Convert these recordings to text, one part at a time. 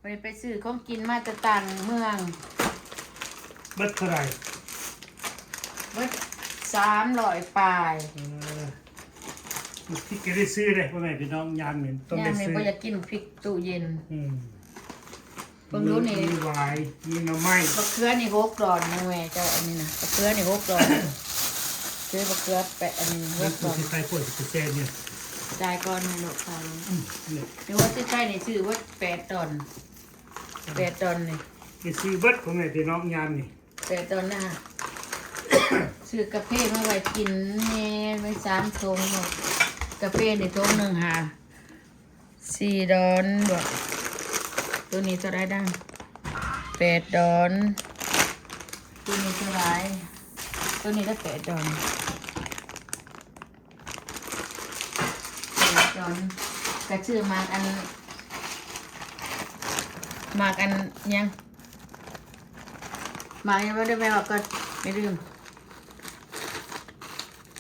ໄປ ໄປຊື້ຂອງກິນມາແຕ່ຕ່າງເມືອງ. ເບິດເທົ່າໃດ? ເບິດສາມຮ້ອຍປາຍ. ເອີ ບັກພິກກໍໄດ້ຊື້ເດ້ ພໍ່ແມ່ພີ່ນ້ອງ, ຍາມນີ້ຕ້ອງໄດ້ຊື້. ຍາມນີ້ບໍ່ຢາກກິນພິກຕູ້ເຢັນ. ອືມ. ເບິ່ງດູນີ້ ມີຫວາຍ ມີໜໍ່ໄມ້. ບັກເຂືອນີ້ຫົກດອນນະແມ່ເຈົ້າ, ອັນນີ້ນະ ບັກເຂືອນີ້ຫົກດອນ. ຊື້ບັກເຂືອແປະ ອັນນີ້ຫົກດອນ. ຊື້ໄທພວກຊິແຊບຢູ່. ຈ່າຍກ່ອນໃຫ້ລູກຄ້າ. ອືມ ນີ້ ຫຼືວ່າຊື້ໄທນີ້ຊື້ເບິດແປດດອນ. ແປດດອນນີ້ ໄປຊື້ເບິດ ພໍ່ແມ່ພີ່ນ້ອງ ຍາມນີ້. ແປດດອນນະ ຊື້ກາເຟມາໄວ້ກິນແດ່ ໄວ້ສາມຖົງເນາະ. ກາເຟນີ້ຖົງໜຶ່ງຫາ ສີ່ດອນບໍ? ໂຕນີ້ເທົ່າໃດນະ? ແປດດອນ. ໂຕນີ້ເທົ່າໃດ? ໂຕນີ້ລະແປດດອນ. ຕອນກະຊື້ໝາກອັນ ໝາກອັນຫຍັງ ໝາກຫຍັງ ບໍ່ໄດ້ແມ່ນໝາກ ກໍໄປລືມ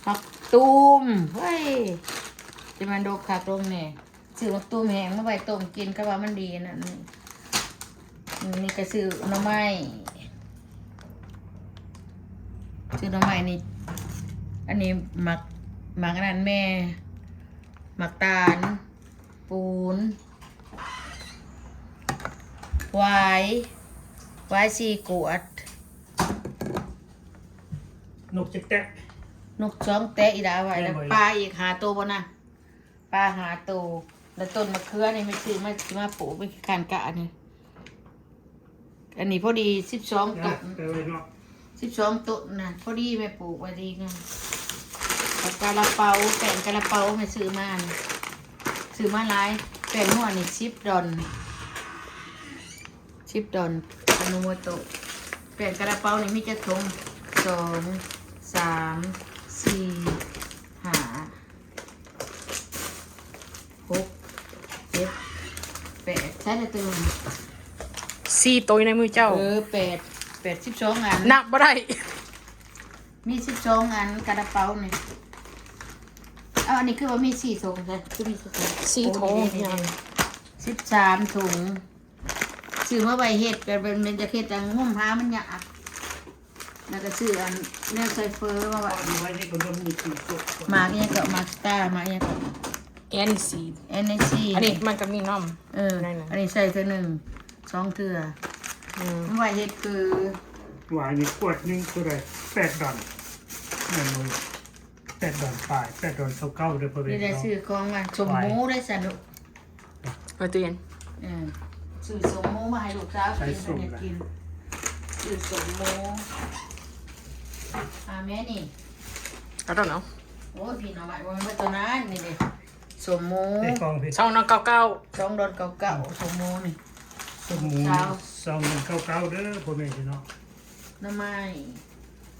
ໝາກຕູມ. ເຮີ້ຍ ຈະແມ່ນດົກຄັກດົກແນ່. ຊື້ໝາກຕູມແຫ້ງມາໄວ້ຕົ້ມກິນ ກໍວ່າມັນດີອັນນັ້ນ. ນີ້ກໍຊື້ໜໍ່ໄມ້ ຊື້ໜໍ່ໄມ້ນີ້. ອັນນີ້ໝາກ ໝາກອັນນັ້ນແມ່ ໝາກຕານ ປູນ ຫວາຍ ຫວາຍສີ່ກວດ. ນົກຈັກແຕະ? ນົກສອງແຕະ ອີ່ຫຼ້າວ່າ. ແມ່ນບໍ່ ອີ່ຫຼ້າ? ປາອີກຫ້າໂຕບໍ່ນະ? ປາຫ້າໂຕ ແລ້ວຕົ້ນມະເຂືອນີ້ແມ່ຊື້ມາ ຊິມາປູກ ມັນຂີ້ຄ້ານກະນີ້. ອັນນີ້ພໍດີສິບສອງຕົ້ນ ແປໄວ້ເນາະ ສິບສອງຕົ້ນນະ ພໍດີແມ່ປູກໄວ້ດີງາມ. ແລ້ວກາລາເປົາ ແປ້ງກາລາເປົາແມ່ຊື້ມານີ້ ຊື້ມາຫຼາຍ. ແປ້ງນົວນີ້ສິບດອນ ສິບດອນ ອາໂນໂມໂຕະ. ແປ້ງກາລາເປົານີ້ມີຈັກຖົງ? ສອງ ສາມ ສີ່ ຫ້າ ຫົກ ເຈັດ ແປດ ໃຊ້ໄດ້ຕື່ມ ສີ່ໂຕຢູ່ໃນມືເຈົ້າ. ເອີ ແປດ ແປດ ສິບສອງອັນ ນັບບໍ່ໄດ້. ມີສິບສອງອັນ ກາລາເປົານີ້. ເອົາ ອັນນີ້ຄືວ່າມີສີ່ຖົງ ໃຊ້ຄືມີສີ່ຖົງ? ສີ່ຖົງ ໂອ້ ນີ້ເດ້ ນີ້ເດ້ ສິບສາມຖົງ. ຊື້ມາໄວ້ເຮັດ ແບບ ແມ່ນຢາກເຮັດ ແຕ່ງົມຫາມັນຍາກ. ແລ້ວກໍຊື້ອັນແນວໃສ່ເຝີມາໄວ້. ໝາກອີ່ຫຍັງກໍ ໝາກສະຕາ ໝາກອີ່ຫຍັງກໍ ແອນຊີ ແອນຊີ ອັນນີ້ມັນກໍມີນຳ. ເອີ ອັນນີ້ໃສ່ເທື່ອໜຶ່ງ ສອງເທື່ອ. ອືມ ມາໄວ້ເຮັດຄື ຫວາຍນີ້ຂວດໜຶ່ງເທົ່າໃດ? ແປດດອນ ແມ່ນບໍ່? ແປດດອນປາຍ ແປດດອນຊາວເກົ້າເດີ ພໍ່ແມ່ພີ່ນ້ອງ. ນີ້ໄດ້ຊື້ຂອງມາ ສົມໝູໄດ້ຊັ້ນລູກ. ເອົາຕູ້ເຢັນ ເອີ ຊື້ສົມໝູມາໃຫ້ລູກສາວກິນ ໃສ່ສົມ ຢາກກິນ ຊື້ສົມໝູ. ອ່າ ແມ່ນີ້ I don't know. ໂອ້ຍ ພີ່ນ້ອງ ບໍ່ແມ່ນເບິດເທົ່ານັ້ນ ນີ້ເດ້ ສົມໝູ ໃນກ່ອງພີ້ ສອງດອນເກົ້າເກົ້າ ສອງດອນເກົ້າເກົ້າ ສົມໝູນີ້ ສົມໝູສາວ ສອງດອນເກົ້າເກົ້າເດີ ພໍ່ແມ່ພີ່ນ້ອງ. ໜໍ່ໄມ້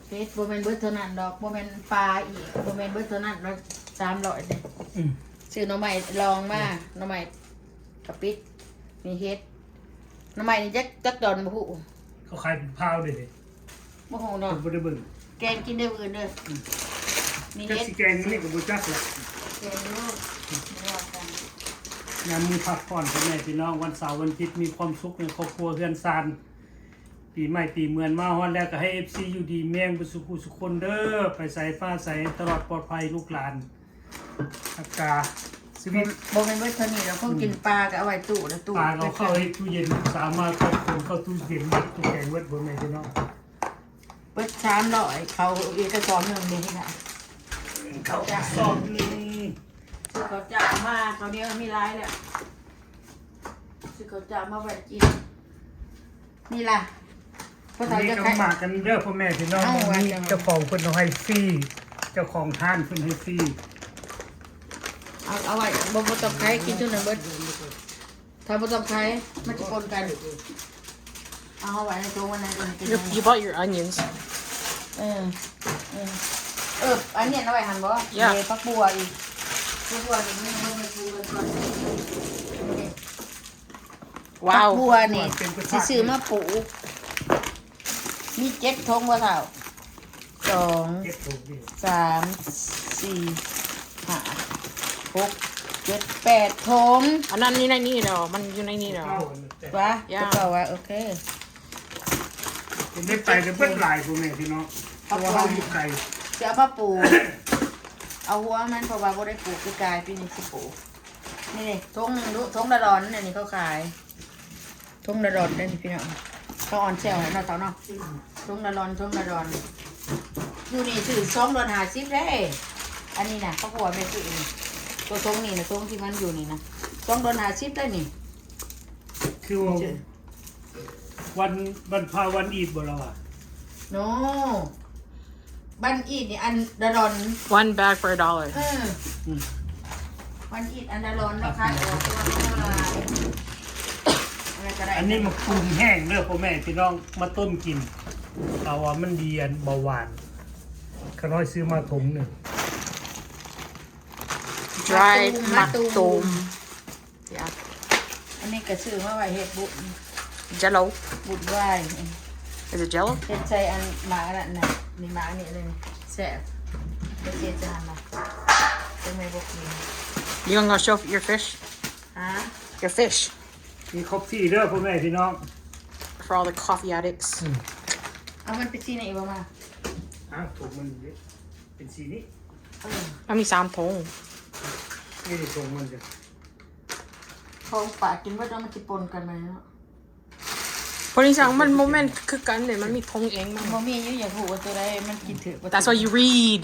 ເຫັດ ບໍ່ແມ່ນເບິດເທົ່ານັ້ນດອກ ບໍ່ແມ່ນປາອີກ ບໍ່ແມ່ນເບິດເທົ່ານັ້ນດອກ ສາມຮ້ອຍເດ້. ອືມ ຊື້ໜໍ່ໄມ້ລອງມາ ເອີ ໜໍ່ໄມ້ກະປິດ ມີເຫັດ. ໜໍ່ໄມ້ນີ້ຈັກ ຈັກດອນບໍ່ຮູ້ ເຂົາຂາຍເປັນພາວເດ້. ບໍ່ຮູ້ເນາະ ບໍ່ໄດ້ເບິ່ງ ແກງກິນໄດ້ມື້ອື່ນເດີ. ອືມ ມີເຫັດ ຈັກຊິແກງມື້ນີ້ກໍບໍ່ຈັກລະ ແກງຢູ່ ບໍ່ວ່າກັນ. ຍາມມື້ພັກຜ່ອນ ພໍ່ແມ່ພີ່ນ້ອງ ວັນເສົາວັນອາທິດ ມີຄວາມສຸກໃນຄອບຄົວເຮືອນຊານ. ປີໃໝ່ປີເມືອນມາຮອດແລ້ວ ກໍໃຫ້ເອັຟຊີຢູ່ດີມີແຮງເບິດສູ່ຜູ້ສູ່ຄົນເດີ ໄປໃສມາໃສຕະຫຼອດປອດໄພລູກຫຼານ ຮັກສາຊີວິດ. ບໍ່ແມ່ນເບິດເທົ່ານີ້ດອກ ຂອງກິນ ອືມ ປາກໍເອົາໄວ້ຕູ້ລະຕູ້ ປາກໍເອົາເຂົ້າໃນຕູ້ເຢັນ ສາມາດເຂົ້າ ເຂົ້າຕູ້ເຢັນ ຕູ້ແກງເບິດ ພໍ່ແມ່ພີ່ນ້ອງ. ເບິດສາມຮ້ອຍ ເຂົ້າອີກກະສອບໜຶ່ງເດ້ ເຂົ້າກະສອບໜຶ່ງ ຊື້ເຂົ້າຈ້າວມາ ເຂົ້າໜຽວມີຫຼາຍແລ້ວ ຊື້ເຂົ້າຈ້າວມາໄວ້ກິນ. ນີ້ລະ ພໍ່ເຖົ້າ ນີ້ກໍ ຈະຂາຍ ມາກັນເດີພໍ່ແມ່ພີ່ນ້ອງ ເອົາ ມີເຈົ້າຂອງເພິ່ນເອົາໃຫ້ຟຣີ ເຈົ້າຂອງຮ້ານເພິ່ນໃຫ້ຟຣີ. ເອົາ ເອົາໄວ້ ບໍ່ ບໍ່ຕ້ອງຂາຍ ກິນຊຸມນັ້ນເບິດ ຖ້າບໍ່ຕ້ອງຂາຍ ມັນຈະປົນກັນ. ເອົາໄວ້ໃນຖົງອັນນັ້ນ You, you bought your onions. ເອີ ເອີ ເອີ ອັນນີ້ເອົາໄວ້ຫັ້ນບໍ? Yeah. ເອີ ຜັກບົວອີກ ຜັກບົວນີ້ມັນ ມັນ ມັນ ມັນ Wow. ຜັກບົວນີ້ຊິຊື້ມາປູກ ມີເຈັດຖົງບໍ່ເຖົ້າ? ສອງ ເຈັດຖົງ ສາມ ສີ່ ຫ້າ ຫົກ ເຈັດແປດຖົງ. ອັນນັ້ນຢູ່ໃນນີ້ດອກ ມັນຢູ່ໃນນີ້ດອກ. ວ່າ ເຈົ້າ ເຈົ້າວ່າ ໂອເຄ. ເຮັດໄປແຕ່ເບິດຫຼາຍພຸ້ນແມ່ພີ່ນ້ອງ ເພາະວ່າເຮົາຢູ່ໄກ. ຊິເອົາມາປູກ ເອົາຫົວມັນ ເພາະວ່າບໍ່ໄດ້ປູກປີກາຍ ປີນີ້ຊິປູກ. ນີ້ໆ ຖົງໜຶ່ງດຸ ຖົງລະດອນ ອັນນີ້ເຂົາຂາຍ ຖົງລະດອນເດ້ພີ່ນ້ອງ. ເຂົາອອນແຊວໃຫ້ເນາະ ເຖົ້າເນາະ. ຖົງລະດອນ ຖົງລະດອນ. ຢູ່ນີ້ຊື້ສອງດອນຫ້າສິບເດ້. ອັນນີ້ນະ ເຂົາບອກແມ່ຊື້ນີ້ ໂຕຖົງນີ້ນະ ຖົງທີ່ມັນຢູ່ນີ້ນະ ສອງດອນຫ້າສິບເດ້ນີ້. ຄືວ່າ ວັນ ວັນພະວັນອີດບໍ່ລະວະ? ໂນ ວັນອີດນີ້ອັນລະດອນ One bag for a dollar. ເອີ ອືມ ວັນອີດອັນລະດອນເນາະ ຂາຍອອກ ແຕ່ວ່າບໍ່ເທົ່າຫຼາຍ. ອັນນັ້ນກໍໄດ້ ອັນນີ້ໝາກຕູມແຫ້ງເດີພໍ່ແມ່ພີ່ນ້ອງ ມາຕົ້ມກິນ ເຂົາວ່າມັນດີອັນເບົາຫວານ. ຂ້ານ້ອຍຊື້ມາຖົງໜຶ່ງ. Dry ໝາກຕູມ ມາຕູມ. ເອີ ອັນນີ້ກໍຊື້ມາໄວ້ເຮັດບຸນ Jello ບຸນວາຍ. Is it Jello? ເຮັດໃສ່ອັນໝາກອັນນັ້ນນະ ນີ້ໝາກນີ້ເລີຍ ແຊບ. ໄປເຊຈານນະ ຈັ່ງໃດບໍ່ກິນ. You gonna go show your fish? ຮະ? Your fish. ມີຄົບທີ່ເດີພໍ່ແມ່ພີ່ນ້ອງ for all the coffee addicts. ອືມ ເອົາມັນໄປຊີ້ນີ້ບໍ່ມາ. ອ້າວ ຖົງມັນເດ້ ເປັນສີນີ້. ເອີ ມັນມີສາມຖົງ ນີ້ຖົງມັນເດ້. ຂອງປາກິນເບິດແລ້ວ ມັນຊິປົນກັນໄປເນາະ. ພໍດີສັງມັນບໍ່ແມ່ນຄືກັນເດ້ ມັນມີຖົງເອງມັນ. ບໍ່ມີຢູ່ ຢາກຮູ້ວ່າຕົວໃດມັນກິນຖືກບໍ່ຖືກ. That's why you read.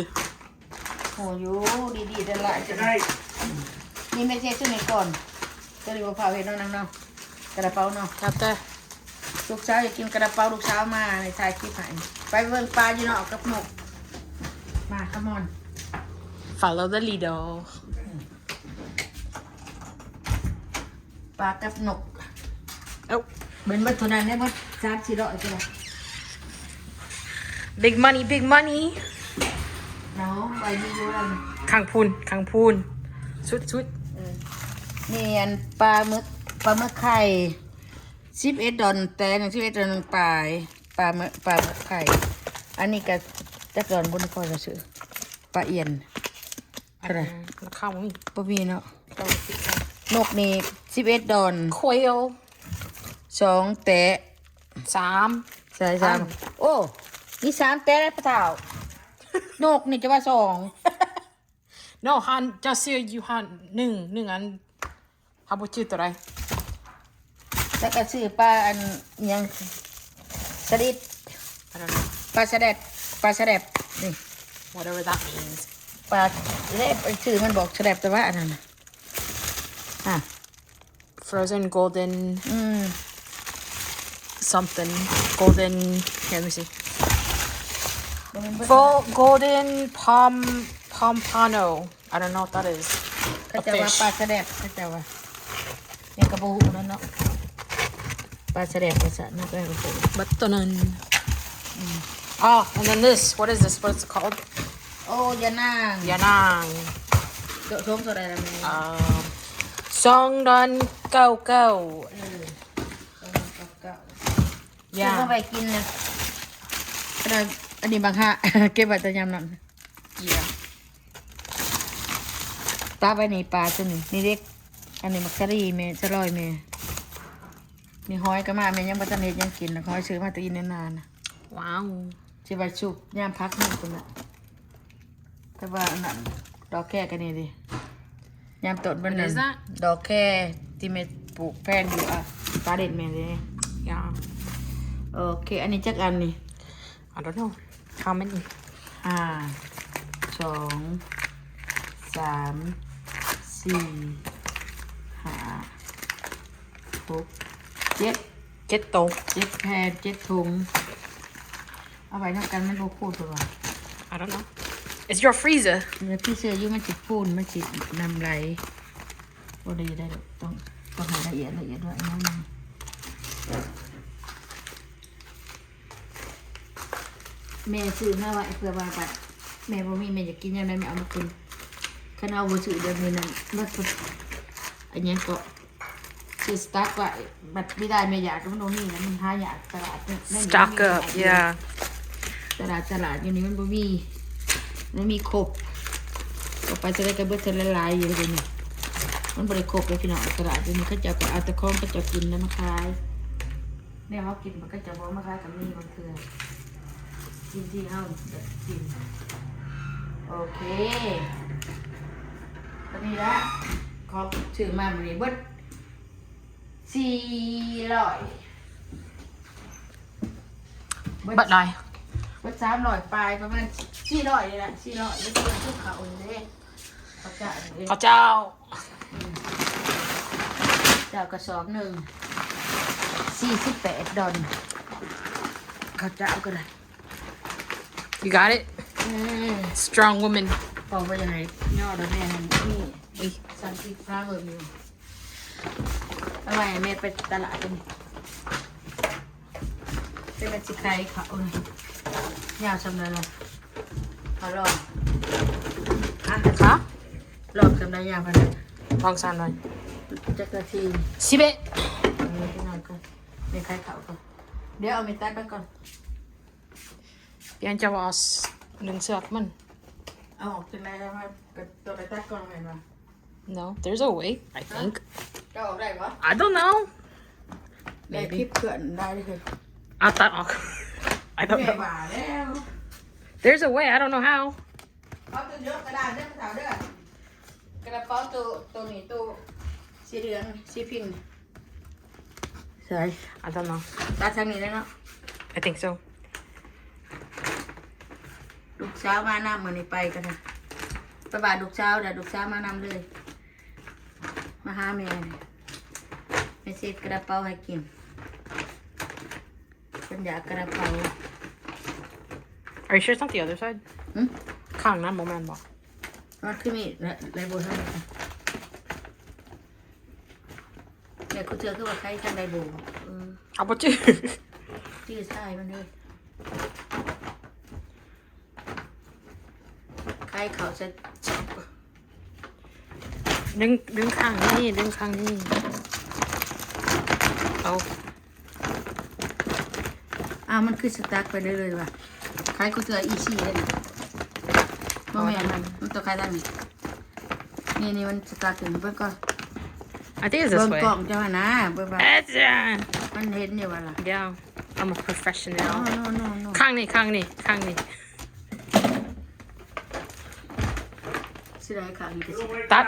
ໂຫ ຢູ່ດີໆ ແຕ່ລະ ຈະໄດ້ ນີ້ແມ່ເຮັດຊຸມນີ້ກ່ອນ ຕົວນີ້ບໍ່ພາວເຮັດເນາະ ນາງເນາະ. ກະລາເປົາເນາະ ແລ້ວແຕ່. ລູກສາວຢາກກິນກະລາເປົາ ລູກສາວມາໃຫ້ຖ່າຍຄລິບໃຫ້. ໄປເບິ່ງປາຢູ່ນອກກັບນົກ ມາ come on. Follow the leader. ປາກັບນົກ. ເອົ້າ ເບິ່ງເບິດເທົ່ານັ້ນແຫຼະ ເບິດສາມສີ່ຮ້ອຍ big money, big money. ເນາະ ໄວ້ຢູ່ຢູ່ ຂ້າງພຸ້ນ ຂ້າງພຸ້ນ ສຸດໆ. ເອີ ນີ້ອັນປາໝຶກ ປາໝຶກໄຂ່ ສິບເອັດດອນແຕງ ສິບເອັດດອນປາຍ. ປາໝຶກ ປາໝຶກໄຂ່. ອັນນີ້ກະຈັກດອນບຸນ ຂ້ອຍກະຊື້ປາອຽນ. ອັນລາຄາບໍ່ມີ ບໍ່ມີເນາະ. ນົກນີ້ສິບເອັດດອນ quail ສອງແຕະ ສາມ ໃສ່ສາມ. ໂອ້ ມີສາມແຕະໄດ໋ພໍ່ເຖົ້າ. ນົກນີ້ຈະວ່າສອງ. No ຫັ້ນ ເຈົ້າຊື້ຢູ່ຫັ້ນ ໜຶ່ງ ໜຶ່ງອັນ ເຮົາບໍ່ຈື່ຕົວໃດ. ແລ້ວກໍຊື້ປາອັນຫຍັງ ສະລິດ I don't know. ປາສະແດັບ ປາສະແດັບນີ້ Whatever that means. ປາສະແດັບ ຊື່ມັນບອກສະແດັບ ແຕ່ວ່າອັນນັ້ນນະ ອາ Frozen golden ອືມ something golden. Here, let me see. ບໍ່ແມ່ນ Fo- golden pom- pompano. I don't know what that is. ເຂົາເຈົ້າວ່າປາສະແດັບ ເຂົາເຈົ້າວ່າ ຍັງກໍບໍ່ຮູ້ນຳເນາະ ປາສະແດັບວ່າຊັ້ນເນາະ. ແປບໍ່ຮູ້ ບັດໂຕນັ້ນ ອືມ Oh, and then this. What is this? What's it called? ໂອ້ ຍານາງ ຍານາງ. ໂຕ ຖົງເທົ່າໃດລະແມ່? ເອີ ສອງດອນເກົ້າເກົ້າ. ເອີ ສອງດອນເກົ້າເກົ້າ. ຢ່າ ເກັບເອົາໄວ້ກິນນະ. ອັນນັ້ນ ອັນນີ້ບັກຫະ ເກັບໄວ້ແຕ່ຍາມນັ້ນ. ເອີ ຕາໄວ້ນີ້ ປາຕົວນີ້ ນີ້ເດັກ. ອັນນີ້ໝາກສາລີແມ່ ສະລອຍແມ່. ນີ້ຫອຍກໍມາ ແມ່ຍັງບໍ່ທັນເຮັດຫຍັງກິນນະ. ຫອຍຊື້ມາແຕ່ອີ່ນານານະ. ວ້າວ ຊິໄວ້ຊຸບຍາມຜັກມື້ພຸ້ນລະ. ແຕ່ວ່າອັນນັ້ນ ດອກແຄກໍນີ້ເດ້ ຍາມຕົ້ນມັນນັ້ນ. What is that? ດອກແຄທີ່ແມ່ປູກແພງຢູ່ ອ່າ ກາເດັນແມ່ເດ້. Yeah. ໂອເຄ ອັນນີ້ຈັກອັນນີ້? I don't know. How many? ຫ້າ ສອງ ສາມ ສີ່ ຫ້າ ຫົກ ເຈັດ ເຈັດໂຕ ເຈັດແຜ່ນ ເຈັດຖົງ. ເອົາໄວ້ນຳກັນ ມັນບໍ່ຂູດບໍ່ຫວາ? I don't know. It's your freezer. ເວລາທີ່ເຊື່ອຢູ່ ມັນຊິຂູດ ມັນຊິນ້ຳໄຫຼ. ບໍ່ໄດ້ ໄດ້ດອກ ຕ້ອງ ຕ້ອງໃຫ້ລະອຽດ ລະອຽດໄວ້ໜ້ອຍໜຶ່ງ. ແມ່ຊື້ມາໄວ້ເພື່ອວ່າບັດແມ່ບໍ່ມີ ແມ່ຢາກກິນຍາມໃດແມ່ເອົາມາກິນ. ຄັນເຮົາບໍ່ຊື້ແບບນີ້ນັ້ນ ບັດ ອັນຫຍັງເກາະ ຊື້ສະຕັອກໄວ້ ບັດເວລາແມ່ຢາກ ມັນບໍ່ມີນະ ມັນຫາຍາກຕະຫຼາດ. Stock up, yeah. ຕະຫຼາດ ຕະຫຼາດຢູ່ນີ້ມັນບໍ່ມີ ມັນມີຄົບ. ເອົາໄປເທົ່າໃດກໍເບິດເທົ່າຫຼາຍໆຢູ່ເດນີ້. ມັນບໍ່ໄດ້ຄົບເດ້ພີ່ນ້ອງ ຕະຫຼາດດຽວນີ້ເຂົາເຈົ້າກໍເອົາແຕ່ຂອງເຂົາເຈົ້າກິນນຳມາຂາຍ ແນວເຮົາກິນເຂົາເຈົ້າບໍ່ເອົາມາຂາຍກໍມີບາງເທື່ອ ກິນທີ່ເຮົາຢາກກິນ. ໂອເຄ ຕອນນີ້ລະ ຂອງຊື້ມາມື້ນີ້ເບິດສີ່ຮ້ອຍ ເບິດ ເບິດຫຼາຍ ເບິດສາມຮ້ອຍປາຍ ປະມານສີ່ຮ້ອຍນີ້ລະ ສີ່ຮ້ອຍ ແລ້ວກໍເອົາເຂົ້ານີ້ເດ້ ເຂົ້າເຈົ້ານີ້ເດ້ ເຂົ້າເຈົ້າ ເຈົ້າກະສອບໜຶ່ງ ສີ່ສິບແປດດອນ ເຂົ້າເຈົ້າກໍໄດ້. You got it? ອືມ Strong woman. ບອກວ່າຢ່າໃຫ້ຍໍດອກແມ່ ນີ້ ອຸ້ຍ ສັ່ງກິນຟ້າເບິ່ງຢູ່ ເອົາໄວ້ໃຫ້ແມ່ໄປຕະຫຼາດກັນ ເປັນແມ່ນຊິຂາຍເຂົ້າ ຍາວສ່ຳໃດລະ ເອົາລອງ ຮະ ລອງສ່ຳໃດ ຍາວປານໃດ ລອງສ່ຳໃດ ຈັກນາທີ ສິບເອັດ ເອີ ໄປນອນກ່ອນ ແມ່ຂາຍເຂົ້າກ່ອນ ດຽວເອົາແມ່ຕັດໄປກ່ອນ. ປ່ຽນຈະວ່າດຶງເຊືອກມັນ ເອົາອອກຈັ່ງໃດ ແລ້ວມາ ກໍຕົວໄປຕັດກ່ອນແມ່ນບໍ່? No, there's a way, I think. ຈະອອກໄດ້ບໍ່? I don't know. ໄດ້ Maybe. ຄລິບເຄື່ອນໄດ້ເລີຍ ເອົາຕັດອອກ I don't know. ແມ່ວ່າແລ້ວ There's a way, I don't know how. ເອົາໂຕເດີ ກະດານເດີ ກະເປົາໂຕ ໂຕນີ້ ໂຕສີເຫຼືອງ ສີພິງ ໃສ່ I don't know. ຕັດທາງນີ້ແຫຼະເນາະ I think so. ລູກສາວມານຳ ມື້ນີ້ໄປກັນນະ ໄປບ້ານລູກສາວ ແລ້ວລູກສາວມານຳເລີຍ ມາຫາແມ່ ແມ່ຊິເຮັດກະລາເປົາໃຫ້ກິນ ເພິ່ນຢາກກະລາເປົາ. Are you sure it's not the other side? ຫຶ? ຂ້າງນັ້ນບໍ່ແມ່ນບໍ່? ມັນຄືມີຫຼາຍ ຫຼາຍໂບທັງ ແມ່ຄູເທື່ອຄືວ່າໃຄທາງໃດໂບ? ເອີ ເອົາບໍ່ຈື່ ຈື່ຊາຍມັນເດີ ໃຄເຂົ້າໃສ່ ດຶງ ດຶງຂ້າງນີ້ ດຶງຂ້າງນີ້ ເອົາ ອ້າວ ມັນຄືສະຕັກໄປເລື້ອຍໆວ່າ ຂາຍກູເທື່ອອີຊີເດ້ນະ ບໍ່ແມ່ນ ມັນ ມັນຕ້ອງຂາຍທາງນີ້ ນີ້ ນີ້ມັນສະຕັກຢູ່ ເບິ່ງກ່ອນ I think it's this way. ເບິ່ງກ້ອງເຈົ້າຫັ້ນນະ ເບິ່ງວ່າ It's, uh, ມັນເຫັນຢູ່ບໍ່ລະ? Yeah, I'm a professional. No, no, no, no. ຂ້າງນີ້ ຂ້າງນີ້ ຂ້າງນີ້ ຊິໄດ້ຂ້າງນີ້ກໍຊິ ຕັດ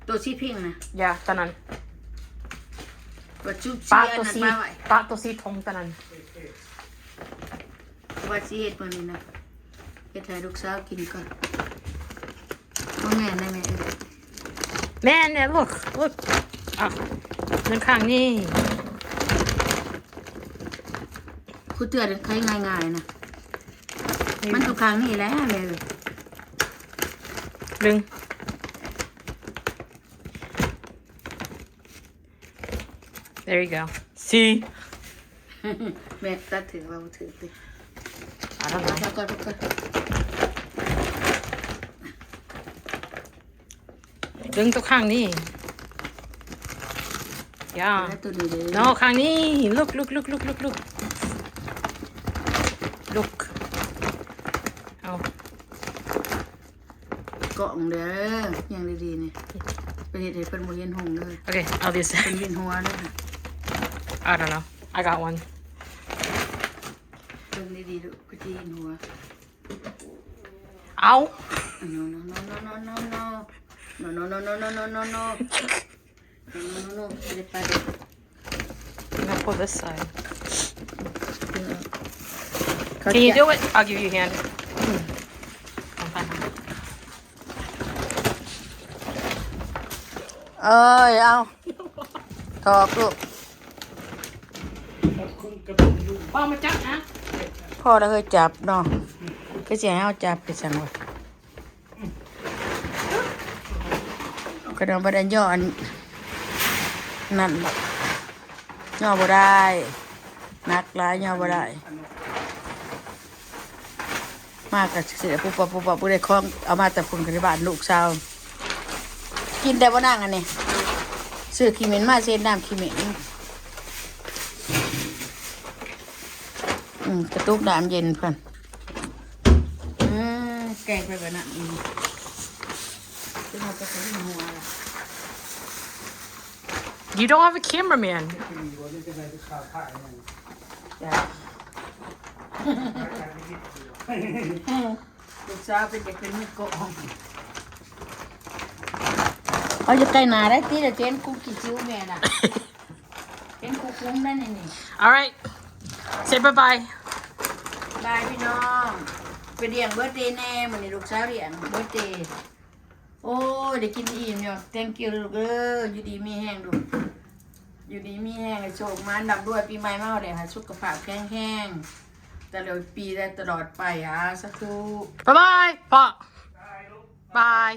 ໂຕສີພິງນະ ຢ່າ ຕອນນັ້ນ ປະຈຸດ ປະໂຕສີ ປະໂຕສີຖົງຕອນນັ້ນ ວ່າຊິເຮັດມື້ນີ້ນະ ເຮັດໃຫ້ລູກສາວກິນກ່ອນ ບໍ່ແມ່ນນະແມ່ ແມ່ນແຫຼະ look look ອ່ະ ເບິ່ງຂ້າງນີ້ ຄູເທື່ອໄດ້ໄຄງ່າຍໆນະ ມັນຢູ່ຂ້າງນີ້ແຫຼະແມ່ເອີຍ ດຶງ There you go. See? ແມ່ຕັດຖືກ ເວົ້າຖືກຕິ I don't know. ເອົາກ່ອນ ເອົາກ່ອນ ດຶງຕົວຂ້າງນີ້ Yeah. ຕົວນີ້ເດ້ No, ຂ້າງນີ້ Look, look, look, look, look, look. Look. ເອົາ ກ້ອງເດີ ຍ່າງດີໆນີ້ ໄປເຮັດໃຫ້ເພິ່ນບໍ່ເຫັນຫຸ່ງເດີ Okay, I'll do this. ເພິ່ນວິນຫົວເດີ I don't know. I got one. ເບິ່ງດີໆລູກ ຄືຊິເຫັນຫົວ ເອົາ No, no, no, no, no, no. No, no, no, no, no, no, no. No, no, no, no. ເດັດໄປເດີ I'm gonna pull this side. Can you do it? I'll give you a hand. ເອີຍ ເອົາ ຖອກລູກ ພໍ່ມາຈັບນະ ພໍ່ລະເຮີຍຈັບເນາະ ຄືຊິໃຫ້ເຮົາຈັບຄືຫຍັງວະ ກະດອງບໍ່ໄດ້ຍໍອັນນັ້ນ ຍໍບໍ່ໄດ້ ໜັກຫຼາຍຍໍບໍ່ໄດ້ ມາກະຊິປຸບປັບປຸບປັບ ບໍ່ໄດ້ຂອງເອົາມາແຕ່ພຸ້ນ ກະໄດ້ບ້ານລູກສາວ ກິນໄດ້ບໍ່ນາງອັນນີ້ ຊື້ຂີ້ເໝັນມາ ຊິເຮັດນ້ຳຂີ້ເໝັນ ອືມ ກະຕຸກນ້ຳເຢັນເພິ່ນ ອືມ ແກງໄປແບບນັ້ນ ອືມ. You don't have a cameraman. จ้ะ ລູກສາວເປັນ ຢາກເປັນມືກ້ອງ ເອົາຢູ່ໃກ້ໜ້າໄດ້ຕິລະ ເຈນ ກູຂີ້ຊິວແມ່ນະ ເຈນ ກູຄຸມໄດ້ນີ້ ນີ້ All right. Say bye bye. ບາຍພີ່ນ້ອງ ໄປລ້ຽງເບີດເດແດ່ ມື້ນີ້ລູກສາວລ້ຽງເບີດເດ ໂອ້ຍ ໄດ້ກິນອີ່ມຢູ່ Thank you ລູກເອີຍ ຢູ່ດີມີແຮງລູກ ຢູ່ດີມີແຮງ ໃຫ້ໂຊກໝານ ລ່ຳລວຍ ປີໃໝ່ມາແລ້ວ ໃຫ້ສຸຂະພາບແຂງແຮງ ຕະຫຼອດປີແລະຕະຫຼອດໄປ ອາ ສາທຸ Bye bye ພໍ່ Bye.